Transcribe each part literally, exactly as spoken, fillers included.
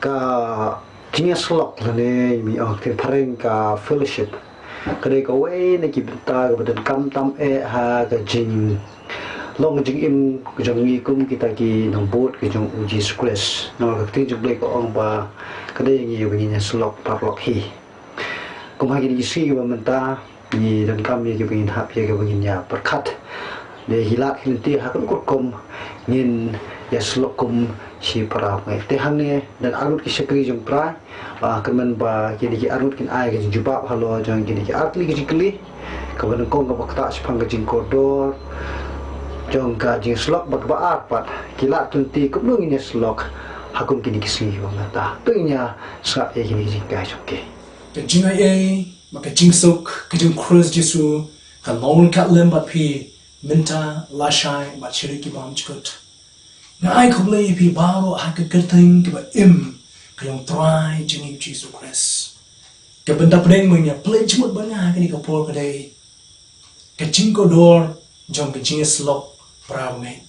Ka jingïasyllok lane, ngi ong ha ka ktien phareng, ka fellowship, ka dei kawei na ki bynta kaba donkam tam eh ha ka jinglong jingim ka jong ngi kum kita ki nongbud ka jong U Jisu Khrist. Namar ka ktien jong U Blei ka ong ba ka dei ïa ngi ba ngin ïasyllok paralok hi. Kum ha kine ki sngi kiba mynta, ngi donkam ïa kiba ngin hap, ïa kiba ngin ïa pyrkhat. Dei hi lad hi lynti ha kano ka rukom ngin ïasyllok kum shi para bangeit. Te hangne don arngut ki shakri jong U Trai. Ba kyrmen ba kine ki arngut kin ai ka jingjubab halor jong kine ki artylli ki jingkylli kaba nyngkong, kaba ktah shaphang ka jingkordor jong ka jingïasyllok, bad kaba ar pat, ki lad lynti kumno ngin ïasyllok ha kum kine ki sngi kiba mynta. To ngin ïa sngap ïa kine ki jinghikai jong ki. Ka jingaiei, bad ka jingsuk ka jong U Khrist Jisu ka long ryngkat lem bad phi mynta, lashai bad sha ki bymjukut. Nga ai khublei ïa phi baroh ha ka kyrteng kaba im ka jong U Trai jong ngi U Jisu Khrist. Ka bynta pdeng ba ngin ïa pynleit jingmut bad nga ha kane ka por ka dei ka jingkordor jong ka jingïasyllok para bangeit.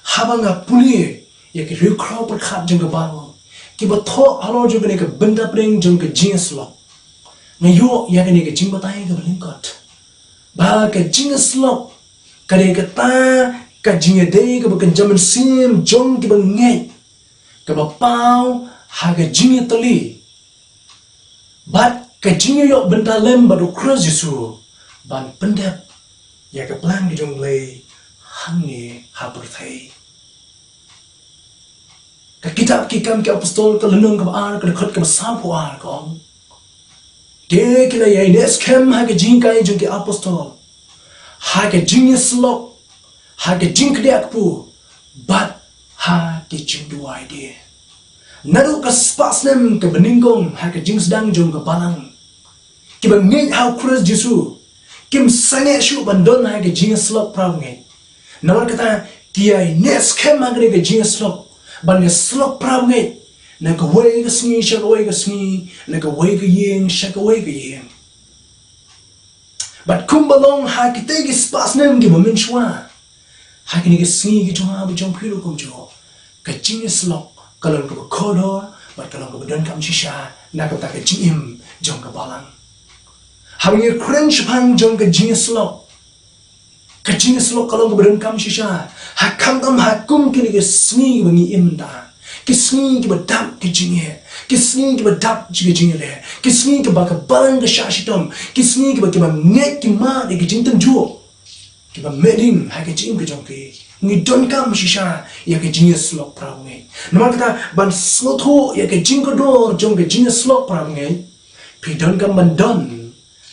Haba nga pule ïa ki riewkhraw pyrkhat jong ka Baibl kiba thoh halor jong kane ka bynta pdeng jong ka jingïasyllok, nga ïoh ïa kane ka jingbatai kaba lyngkot, ba ka jingïasyllok ka dei kata ka jingïadei kaba kynja mynsiem jong kiba ngeit, kaba paw ha ka jingïatylli bad ka jingïaïoh bynta lem bad U Khrist Jisu ban pyndep ïa ka plan ka jong U Blei hangne ha pyrthei. Ka kitab Ki Kam ki Apostol, ka lynnong kaba ar, ka dkhot kaba sawphew ar, ka ong: Te ki la ïaineh skhem ha ka jinghikai jong ki apostol, ha ka jingïasyllok, ha ka jingkdiah kpu, bad ha ki jingduwai de. Naduh ka spah snem kaba nyngkong ha ka jingsdang jong ka balang, kiba ngeit ha U Khrist Jisu kim sangeh shuh ban don ha ka jingïasyllok para bangeit. Namar kata ki ïaineh skhem ha kane ka jingïasyllok, ban ïasyllok para bangeit na kawei ka sngi sha kawei ka sngi, na kawei ka ïing sha kawei ka ïing. Bad kumba long ha kitei ki spah snem kiba mynshuwa, ha kine ki sngi ki jong nga bad jong phi ruh kumjuh, ka jingïasyllok ka long kaba kordor bad ka long kaba donkam shisha na kata ka jingim jong ka balang. Haba ngi kren shaphang jong ka jingïasyllok, ka jingïasyllok ka long kaba donkam shisha, ha khamtam ha kum kine ki sngi kiba ngi im mynta, ki sngi kiba dap ki jingeh, ki sngi kiba dap ki jingeh, ki sngi kiba ka balang ka shah shitom, ki sngi kiba, kiba ngeit ki mad ïa ki jingtynjuh, kiba meh ding ha ka jingim ka jong ki. Ngi donkam shisha ïa ka jingïasyllok para bangeit. Namar kata, ban sngewthuh ïa ka jingkordor jong ka jingïasyllok para bangeit, phi donkam ban don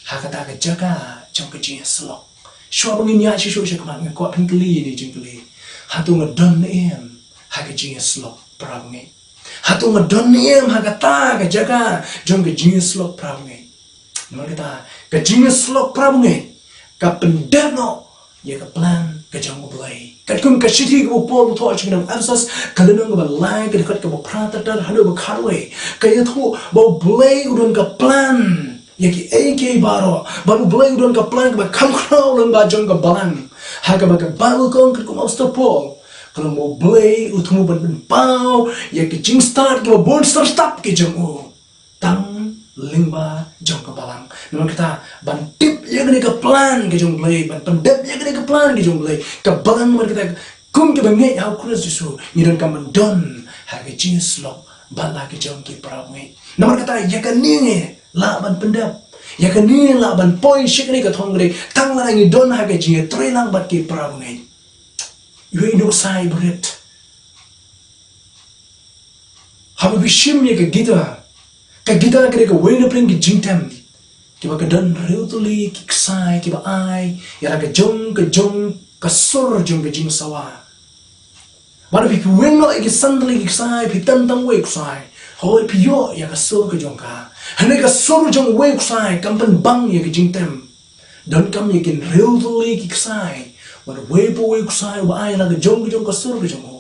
ha kata ka jaka jong ka jingïasyllok. Shuwa ba ngin ïaid shuh shuh sha khmat, nga kwah phin kylli ïa kine ki jingkylli: Hato nga don ne em ha ka jingïasyllok para bangeit? Hato nga don ne em ha kata ka jaka jong ka jingïasyllok para bangeit? Namar kata, ka jingïasyllok para bangeit ka pyndep noh ïa ka plan ka jong U Blei. Katkum ka shithi kaba u Paul u thoh sha ki nong Ephesus, ka lynnong kaba lai, ka dkhot kaba phra ter ter haduh ba khatwei, ka ïathuh ba U Blei u don ka plan ïa kiei kiei baroh, bad U Blei u don ka plan kaba kham khraw lyngba jong ka balang. Ha kaba ka Baibl ka ong, katkum u Apostol Paul, ka long ba U Blei u thmu ban pynpaw ïa ki jingstad kiba bun syrtap ki jong u tang lyngba jong ka balang. Namar kata, ban tip ïa kane ka plan ka jong U Blei, ban pyndep ïa kane ka plan ka jong U Blei, ka balang, namar kata, kum kiba ngeit ha U Khrist Jisu, ngi donkam ban don ha ka jingïasyllok bad la ki jong ki para bangeit. Namar kata, ïa kane lah ban pyndep, ïa kane lah ban poi sha kane ka thong, ka dei tang lada ngi don ha ka jingïatreilang bad ki para bangeit. Iwei i nongksai barit, haba phi shim ïa ka guitar, ka guitar ka dei kawei na pdeng ki jingtem kiba ka don hynriew tylli ki ksai kiba ai ïa la ka jong ka jong ka sur jong ka jingsawa. Bad haba phi weng noh ïa ki san tylli ki ksai, phi tem tang wei u ksai, hooid phi ïoh ïa ka sur ka jong ka. Hynrei ka sur jong uwei u ksai kam pynbang ïa ka jingtem. Donkam ïa ki hynriew tylli ki ksai, bad uwei pa uwei u ksai uba ai la ka jong ka jong ka sur ka jong u,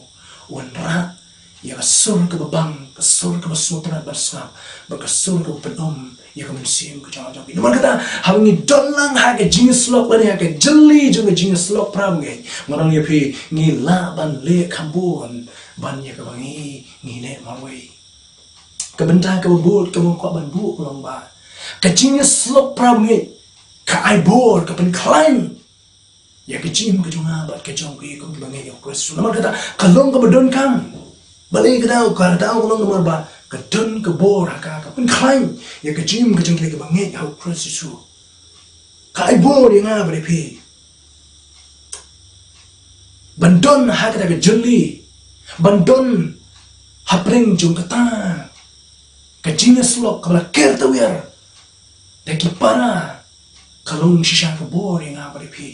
u wanrah ïa ka sur kaba bang, ka sur kaba sngewtynnat ban sngap, bad ka sur kaba pynum ïa ka mynsiem ka jong, jong phi. Namar kata, haba ngi don lang ha ka jingïasyllok lane ha ka jylli jong ka jingïasyllok para bangeit, nga ong ïa phi, ngi lah ban leh kham bun ban ïa kaba ngi, ngi leh marwei. Ka bynta kaba bud kaba nga kwah ban buh ka long ba ka jingïasyllok para bangeit ka ai bor, ka pynkhlaiñ ïa ka jingim ka jong nga bad ka jong phi kum ki bangeit ha U Khrist Jisu. Namar kata ka long kaba donkam. Balei ka daw, ka daw ka long namar ba ka don ka bor ha ka, ka pynkhlaiñ ïa ka jingim ka jong ki bangeit ha U Khrist Jisu. Ka ai bor ïa nga bad ïa phi ban don ha kata ka jylli, ban don hapdeng jong kata ka jingïasyllok kaba la ker tawiar da ki para. Ka long shisha ka bor ïa nga bad ïa phi.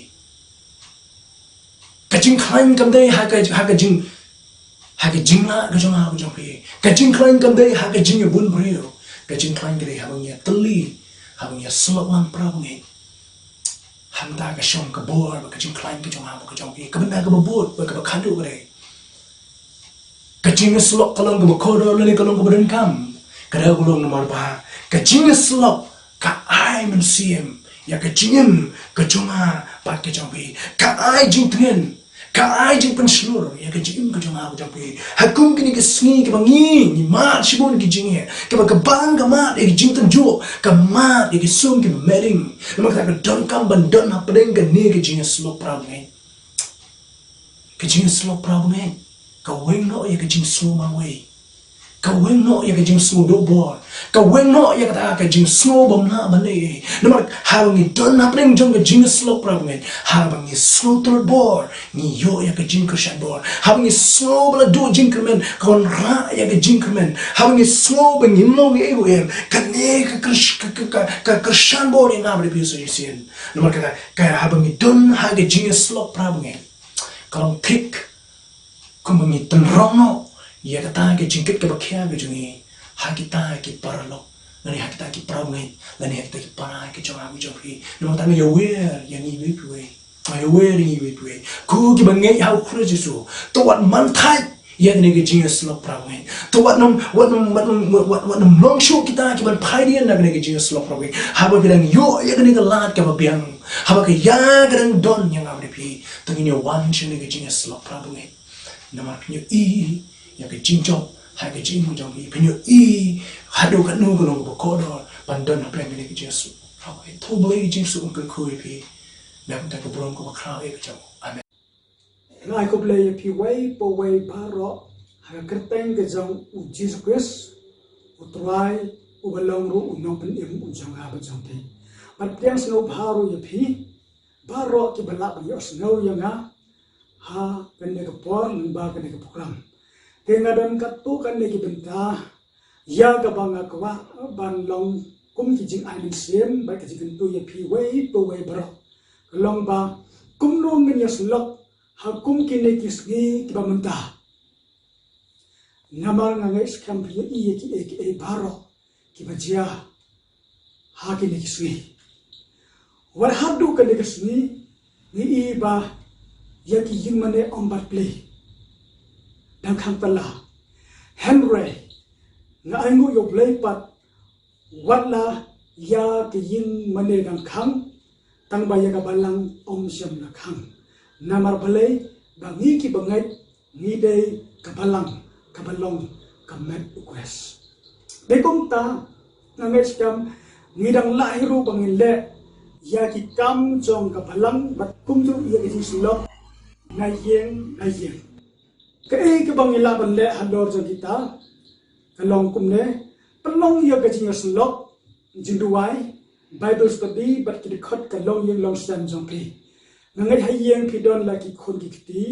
Ka jingkhlaiñ kam dei ha ka, ha ka jing, ha ka jinglah ka jong nga ka jong phi. Ka jingkhlaiñ kam dei ha ka jingïabun briew. Ka jingkhlaiñ ka dei haba ngi ïatylli, haba ngi ïasyllok lang para bangeit. Hangta ka shong ka bor bad ka jingkhlaiñ ka jong nga bad ka jong phi. Ka bynta kaba bud bad kaba khadduh ka dei, ka jingïasyllok ka long kaba kordor lane ka long kaba donkam. Ka dei ka long namar ba ka jingïasyllok ka ai mynsiem ïa ka jingim ka jong nga bad ka jong phi. Ka ai jingtngen, ka ai jingpynshlur ïa ka jingim ka jong nga ka jong phi. Ha kum kine ki sngi kiba ngi, ngi mad shibun ki jingeh, kiba ka bang ka mad ïa ki jingtynjuh, ka mad ïa ki sum kiba mering. Namar kata ka donkam ban don hapdeng kane ka jingïasyllok para bangeit. Ka jingïasyllok para bangeit ka weng noh ïa ka jingsngew marwei. Ka weng noh ïa ka jingsngew duh bor. Ka weng noh ïa kata ka jingsngew bym lah ban leh ei. Namar haba ngi don hapdeng jong ka jingïasyllok para bangeit, haba ngi sngew tlot bor, ngi ïoh ïa ka jingkyrshan bor. Haba ngi sngew ba la duh jingkyrmen, ka wanrah ïa ka jingkyrmen. Haba ngi sngew ba ngim long ei ruh em, kane ka kyrsh-, ka, ka, ka, ka kyrshan bor ïa nga bad ïa phi sa shisien. Namar kata, ka haba ngi don ha ka jingïasyllok para bangeit, ka long thik kumba ngi tynrong noh ïa kata ka jingkit kaba khia ka jong ngi ha kita ki paralok, lane ha kita ki para bangeit, lane ha kita ki para ka jong nga ka jong phi. Namar kata nga ïawer ïa ngi iwei pa iwei. Nga ïawer ïa ngi iwei pa iwei, ko kiba ngeit ha U Khrist Jisu, to wat man thait ïa kane ka jingïasyllok para bangeit. To wat nym, wat nym, wat nym, wat, wat, wat nym long shuh kita kiban phai dien na kane ka jingïasyllok para bangeit. Haba phi dang ïoh ïa kane ka lad kaba biang, haba ka ïa ka dang don ïa nga bad ïa phi, to ngin ïa wan sha kane ka jingïasyllok para bangeit. Namar phin ïohi ïa ka jingjop ha ka jingim jong phi, phin ïohi haduh katno ka long kaba kordor ban don hapdeng kane ka jingïasyllok para bangeit. To Blei Jisu un kyrkhu ïa phi na ka bynta ka burom kaba khraw ïa ka jong u. Amen. Nga ai khublei ïa phi uwei pa uwei baroh ha ka kyrteng ka jong u Jisu Khrist, u Trai uba long ruh u Nongpynim u jong nga bad jong phi. Bad pdiang sngewbha ruh ïa phi baroh kiba lah ban ïohsngew ïa nga ha kane ka por lyngba kane ka program. Te nga don katto katne ki bynta ïa kaba nga kwah ban long kum ki jingai mynsiem bad ka jingkyntu ïa phi uwei pa uwei baroh. Ka long ba kumno ngin ïasyllok ha kum kine ki sngi kiba mynta. Namar nga ngeit skhem phi ïohi ïa kiei kiei baroh kiba jia ha kine ki sngi. Wat haduh kane ka sngi ngi i ba ïa ki ïingmane ym bat plie, dang khang tala. Hynrei nga ainguh ïa U Blei pat, wat la ïa ki ïingmane dang khang, tang ba ïa ka balang ym shym la khang. Namar balei? Ba ngi kiba ngeit ngi dei ka balang kaba long ka met U Khrist. Te kumta nga ngeit skhem ngi dang lah hi ruh ba ngin leh ïa ki kam jong ka balang bad kumjuh ïa ka jingsyllok na ïing na ïing. Kaei kaba ngi lah ban leh halor jong kita ka long kumne: pynlong ïa ka jingïasyllok, jingduwai, Bible study bad ki dkhot ka longïing longsem jong phi. Nga ngeit ha ïing phi don la ki khun ki kti,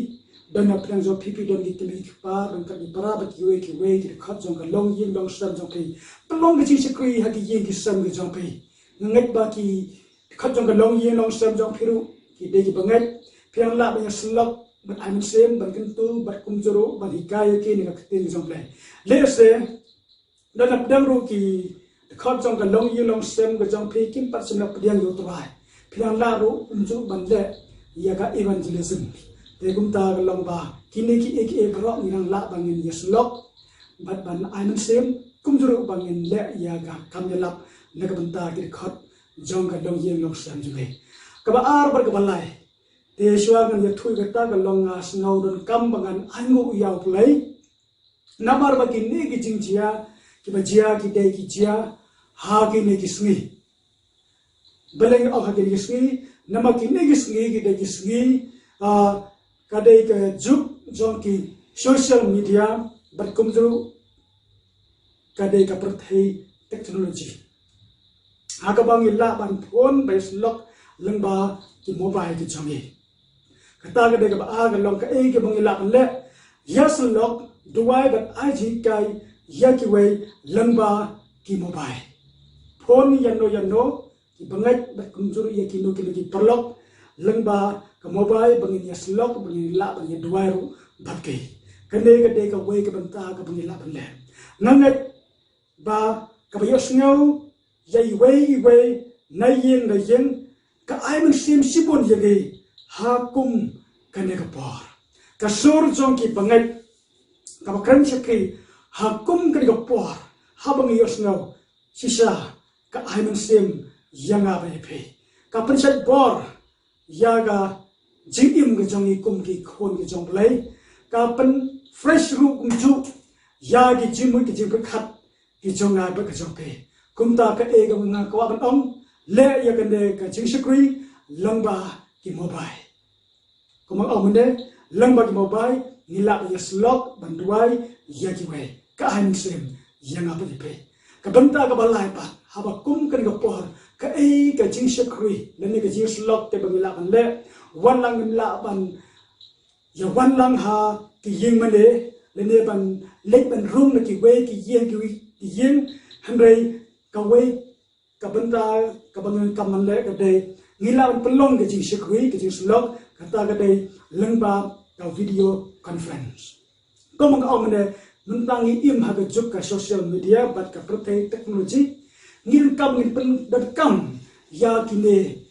don na pdeng jong phi phi don ki kmie ki kpa, don ka ki para bad kiwei kiwei ki dkhot jong ka longïing longsem jong phi. Pynlong ka jingshakri ha ki ïing ki sem ki jong phi. Nga ngeit ba ki dkhot jong ka longïing longsem jong phi ruh ki dei kiba ngeit. Phi dang lah ban ïasyllok bad ai mynsiem ban kyntu bad kumjuh ruh ban hikai ïa ki na ka ktien jong U Blei. Lehse don na pdeng ruh ki dkhot jong ka longïing longsem ka jong phi kim pat shym la pdiang ïa U Trai. Phi dang lah ruh kumjuh ban leh ïa ka evangelism. Te kumta ka long ba kine kiei kiei baroh ngi dang lah ba ngin ïasyllok bad ban ai mynsiem, kumjuh ruh ba ngin leh ïa ka kam ïalap na ka bynta ki dkhot jong ka longïing longsem jong ngi. Kaba ar bad kaba lai, te shuwa ngan ïathuh kata ka long nga sngew donkam ba ngan ainguh ïa U Blei namar ba kine ki jingjia kiba jia ki dei ki jia ha kine ki sngi. Balei nga ong ha kine ki sngi? Namar kine ki sngi ki dei ki sngi, ah, ka dei ka juk jong ki social media bad kumjuh ka dei ka pyrthei technology. Ha kaba ngi lah ban phone, ban ïasyllok lyngba ki mobile ki jong ngi. Kata ka dei kaba ar. Ka long kaei kaba ngi lah ban leh, ïasyllok, duwai bad ai jinghikai ïa kiwei lyngba ki mobile. Phone ïano ïano, ki bangeit bad kumjuh ïa kino kino ki paralok lyngba ka mobile ba ngin ïasyllok, ba ngin lah ban ïaduwai ruh bad ki. Kane ka dei kawei ka bynta kaba ngi lah ban leh. Nga ngeit ba kaba ïohsngew ïa iwei iwei na ïing na ïing ka ai mynsiem shibun ïa ngi ha kum kane ka por. Ka sur jong ki bangeit kaba kren shakri ha kum kane ka por, haba ngi ïohsngew shisha, ka ai mynsiem ïa nga bad ïa phi. Ka pynshait bor ïa ka jingim ka jong ngi kum ki khun ka jong U Blei. Ka pynfresh ruh kumjuh ïa ki jingmut ki jingpyrkhat ki jong nga bad ka jong phi. Kumta kaei kaba nga kwah ban ong, leh ïa kane ka jingshakri lyngba ki mobile. Kumba ong mynne, lyngba ki mobile ngi lah ban ïasyllok, ban duwai ïa kiwei. Ka ai mynsiem ïa nga bad ïa phi. Ka bynta kaba lai pat, haba kum kane ka por, kaei ka jingshakri lane ka jingïasyllok kaba ngi lah ban leh? Wan lang ngin lah ban ïa wan lang ha ki ïing mane, lane ban leit ban rung na kiwei ki ïing, kiwei ki ïing. Hynrei kawei ka bynta kaba ngi donkam ban leh ka dei, ngi lah ban pynlong ka jingshakri, ka jingïasyllok, kata ka dei lyngba ka video conference. Kumba nga ong mynne, mynta ngi im ha ka juk ka social media bad ka pyrthei technology, ngi donkam, ngin pyndonkam ïa kine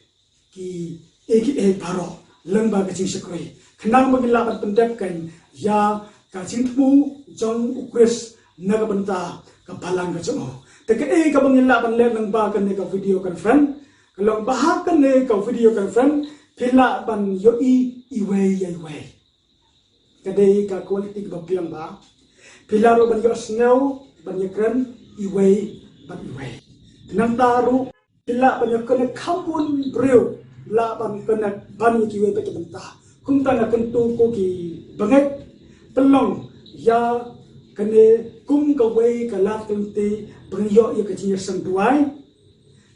kiei kiei baroh lyngba ka jingshakri, khnang ba ngin lah ban pyndep kein ïa ka jingthmu jong U Khrist na ka bynta ka balang ka jong u. Te kaei kaba ngin lah ban leh lyngba kane ka video conference? Ka long ba ha kane ka video conference phi lah ban ïohi iwei ïa iwei. Ka dei ka quality kaba biang bha. Phi lah ruh ban ïohsngew, ban ïakren iwei bad iwei. Te nangta ruh phi lah ban ïa connect kham bun briew, lah ban connect ban ïa kiwei pat ki bynta. Kumta nga kyntu ko ki bangeit, pynlong ïa kane kum kawei ka lad ka lynti ba ngin ïoh ïa ka jingïaseng duwai,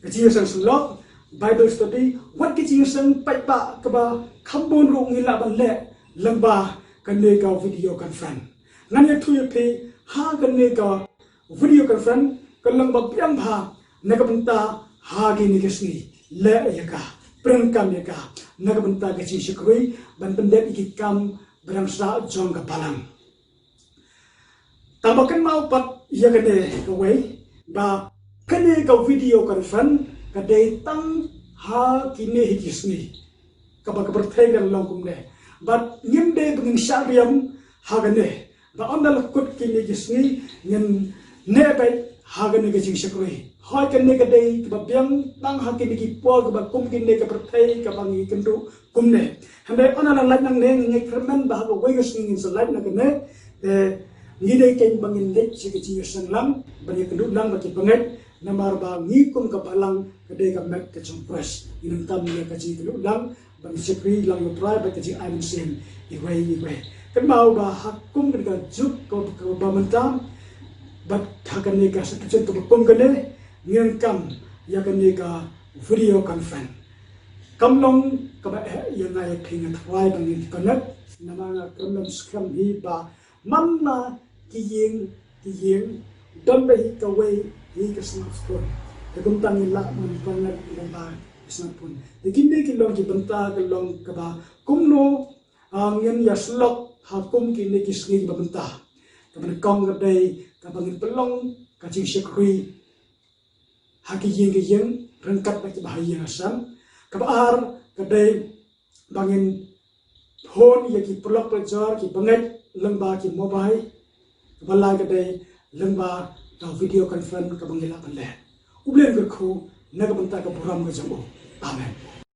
ka jingïaseng syllok, Bible study, wat ka jingïaseng paidbah kaba kham bun ruh ngi lah ban leh lyngba kane ka video conference. Ngan ïathuh ïa phi, ha kane ka video conference ka long ba biang bha na ka bynta ha kine ki sngi. Leh ïa ka, pyndonkam ïa ka na ka bynta ka jingshakri ban pyndep ïa ki kam ba dang sah jong ka balang. Tang ba kynmaw pat ïa kane kawei, ba kane ka video conference ka dei tang ha kine hi ki sngi kaba ka pyrthei ka long kumne. Bad ngim dei ba ngin shah riam ha kane, ba ynda la kut kine ki sngi ngin neh beit ha kane ka jingshakri. Hooid, kane ka dei kaba biang tang ha kine ki por kaba kum kine ka pyrthei kaba ngi kynduh kumne. Hynrei ynda la lait nangne, ngi kyrmen ba ha kawei ka sngi ngin sa lait na kane. Te ngi dei kein ba ngin leit sha ka jingïaseng lang, ba ngin kynduh lang bad ki bangeit, namar ba ngi kum ka balang ka dei ka met ka jong U Khrist. Ngi donkam ïa ka jingkynduh lang, ban shakri lang ïa U Trai bad ka jingai mynsiem iwei iwei. Kynmaw ba ha kum kane ka juk ka, kaba mynta, bad ha kane ka situation kaba kum kane, ngi donkam ïa kane ka video conference. Kam long kaba eh ïa nga ïa phi, nga tharai ba ngin connect, namar nga kyrmen skhem hi ba man la ki ïing ki ïing don beit hi kawei hi ka smartphone. Te kumta ngi lah ban connect lyngba ka smartphone. Te kine ki long ki bynta, ka long kaba kumno, ah, ngin ïasyllok ha kum kine ki sngi kiba mynta. Kaba nyngkong ka dei kaba ngin pynlong ka jingshakri ha ki ïing ki ïing ryngkat bad kiba ha ïing ha sem. Kaba ar ka dei ba ngin phone ïa ki paralok parajor, ki bangeit lyngba ki mobile. Kaba lai ka dei lyngba ka video conference kaba ngi lah ban leh. U Blei un kyrkhu na ka bynta ka burom ka jong u. Amen.